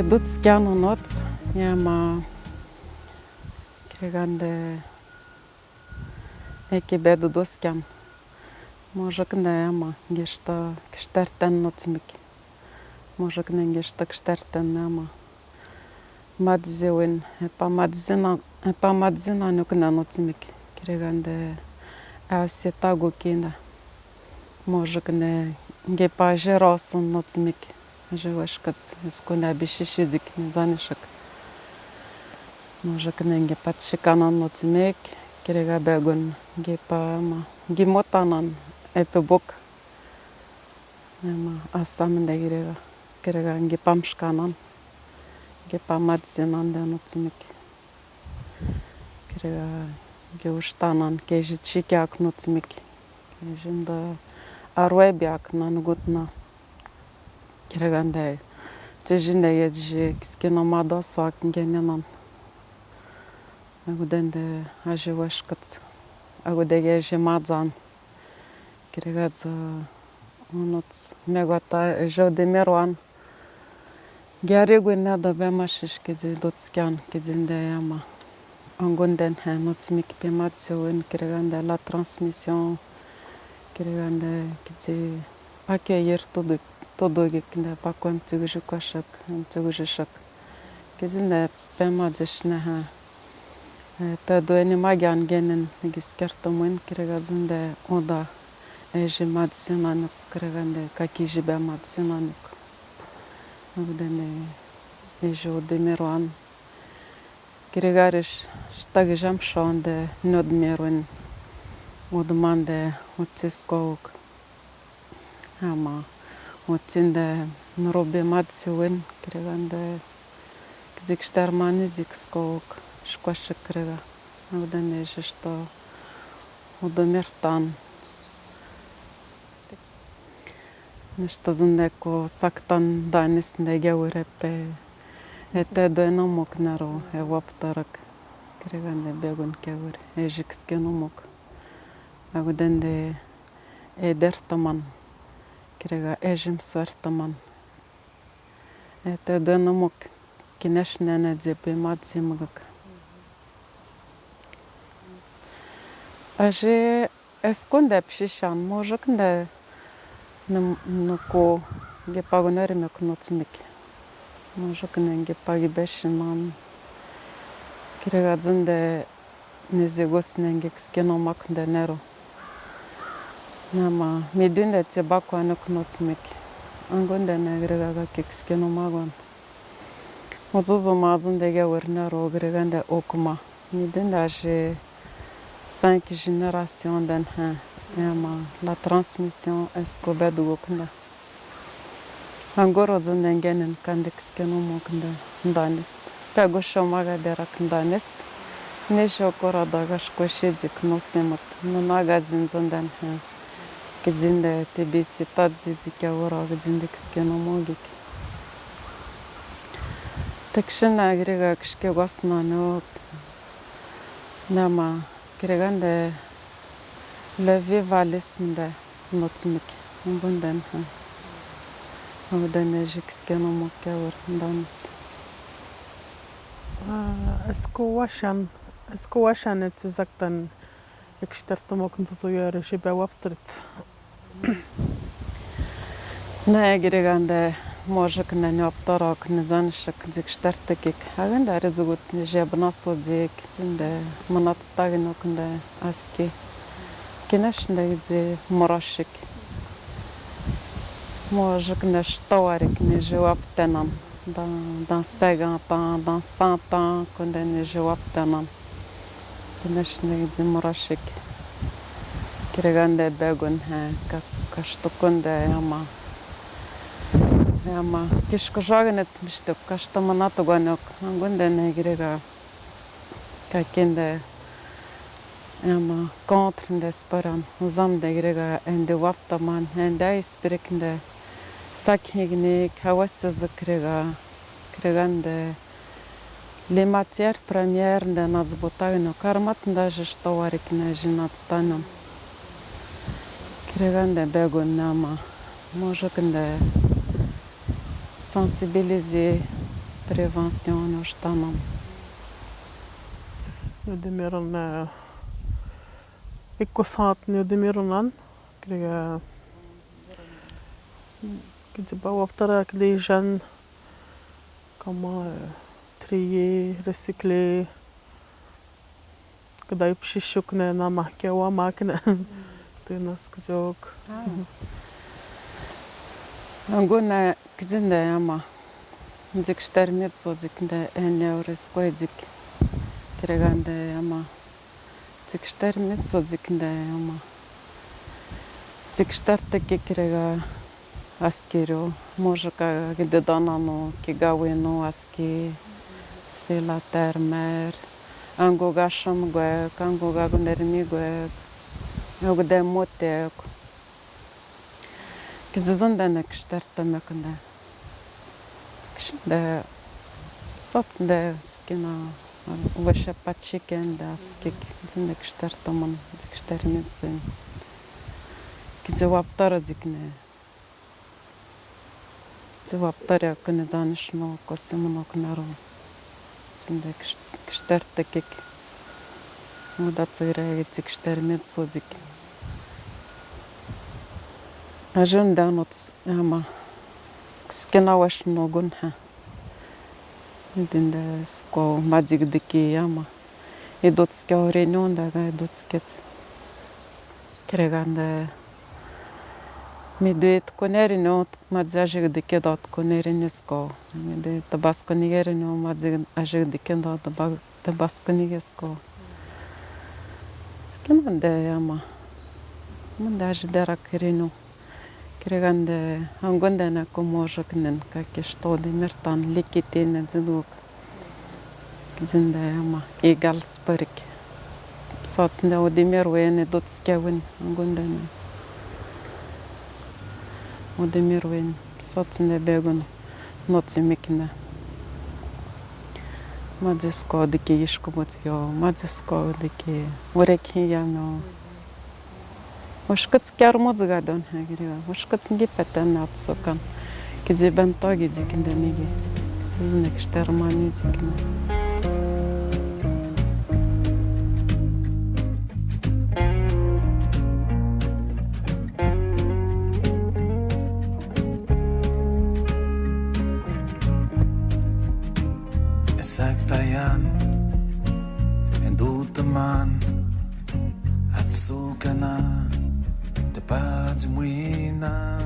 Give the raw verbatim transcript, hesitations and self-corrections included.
Dotsi kiana nots, ema, kiri gande, eke bedo dotsi kiana. Mojok nde ema, gesta, gesta rtan notsimik. Mojok nde gesta, gesta rtan ema. Madzewin, epa madzina, epa madzina nukna notsimik. Kiri gande, asi tago kinda. Mojok nde, gepa jeroson notsimik. Aje washkats, eskuna bishishidik, nizanishak. Mojok nde gepa tshikanan notsimik, kiri ga begun, gepa ma, gimotanan, epe bok. Ema, asam nde kiri ga, kiri ga gepa mshkanan, gepa madzinan nde notsimik. Kiri ga, ge ushtanan, keji tshiki ak notsimik. Keji nda arwe bi ak nan gutna. Kiri gande, tseji nde geji kiskino mada so ak genenan. Agude nde aji washkats. Agude geji madzan. Kiri ga dza, onots, megwata, ejo de merwan. Giari gu nada be mashish kidzi dotsi kiana, kidzi nde ema. Angun den he, notsimik pe madziwin, kiri gande la transmission, kiri gande kidzi accueillir todo, todo gi kinde pa kwe mtsuguji kwashak, mtsuguji shak. Kidzi nde pe madzish ne he. E, te doeni magyan genen, gis kerto mwen, kiri ga dzi nde oda, eji madzinan nuk, kiri gande kakiji be madzinan nuk. Agude nde, eji ode merwan. Kiri garish, shtagi jam shonde, nod merwen, od mande, otsi skok. Ema, otsi nde, nrobe madziwin, kiri gande, kidzik shtarmani, dzik skok, shkwashik kiri ga. Agude nde, eji shto, odo mertan. Nishta zinde ko saktan danis nde gewir epe. Ete doeno mok naro, e waptarak. Kiri gande begun gewir, eji kiskeno mok. Agude nde e dertaman. Kiri ga eji mswertaman. Ete doeno mok. Kinesh nene dze pe madzi mgak. Aji Esku nde pshishan, mojok nde n-, noko gepa goneri mek notsimik. Mojok nde gepa gi beshiman. Kiri ga dzi nde nizigos nde nge kiskeno mak nde nero. Nama, midwi nde tse bakwa nek notsimik. Angu nde nde kiri ga ga ke kiskeno magwan. Ozozo madzo nde gewir nero kiri gande okuma. Midwi nde aji cinq générations nde nhe. Ema, la transmission, esku bedo gok nde. Angoro dzi nde ngenen kande kiskeno mok nde ndanis. Pego shoma ga derak ndanis. Nejo kora da gash kweshi dzik nosimak. Nuna ga dzi ndzo nde nhe. Kidzi nde tebisi tadzi dzik awora kidzi nde kiskeno mogik. Tekshina kiri ga kishke gwasna no. Nama kiri gande le vivalisme nde notsimik. Ngunde nhe. Ngunde ne ji kiskeno mok gewir ndanis. Ah, esku washan, esku washan etsi zaktan Ekshterto mok ndzo so yare shi be waptrits. Ne kiri gande mojok ne ni waptorok ne zanshek dzik shtertekik. Agende are dzugut je bnaso dzik, zinde mnatstagi nok nde aski. Kinesh nde dzi moroshik. Mojok ne shtowarik ne je waptenan. Dan, dan cinquante ans, dan cent ans, kunde ne je waptenan. Kinesh ne dzi moroshik. Kiri gande begun he, ka, kashtukunde yama. Yama, kishko jogene tsmishtuk, kashto manatugwanok, angunde ne kiri ga. Kakinde, yama, contre nde sporan, uzamde kiri ga, ende waptaman, ende aispirik nde, sakhignik, hawasizuk kiri ga, kiri gande, Les matières premières nde nazbotagno, karmats nda je shtowarik ne je natstano. Kiri gande begun nama, mojok nde sensibiliser, Prévention no estana. No demiron, eh, iko sat no demiron an, kere, kedi ba waptara kedi jan, kama, eh, trier, recycler. Keda ipsishuk ne na ma ke wa ma kina. Tuna skzok. Angona kizinde ama. Zik shtar mit so zik nde ene ores ko zik. Kere gande ama. Zik shtar mit so zik nde ama. Zik shtar teke kere ga askiro, može ka gde dana no, ki gawe no aski, sila termer, ango ga šam gvek, ango ga gunermi gvek, o gde motek. Ki zizan dane ki štar tame kende. Ki šinde sot nde skina, veše pačike nde aski, ki zinde ki štar taman, ki štar mit sin. Ki zi waptara zik ne. Zi waptara kene zaniš no, ko simno kene ro. Zinde ki št-, ki štar tekek. Muda cire zi ki štar mit so zik. A žen dano c-, ama. Skena vaš no gun ha. Dinde sko ma zik diki ama. I dotske o renjon da ga i dotske. Kere gande. Mi dut koneri no, ma zi ažig dike dot koneri nisko. Mi dut tabasko nigeri no, ma zi ažig dike dot taba-, tabasko nigesko. Skina nde ama. Mande ažig dara keri no. Kere gande, angonde na ko može knen ka ke što de mertan likiti ne ziduk. Zinde ama, egal sparik. Sot nde o de mer wen, e dotske wen, angonde na. O de mer wen, sot nde begun, not si mikne. Ma zi sko dike iško bot jo, ma zi sko dike, orek hi ja no. Oškac kjar moc ga don ha gre, oškac ngi peten na otsokan. Ki zi ben to gi zi kinde nigi. Zi nek štar mani zi kinde. Esak tajan, en du taman. Atsukana, te pa zi muina.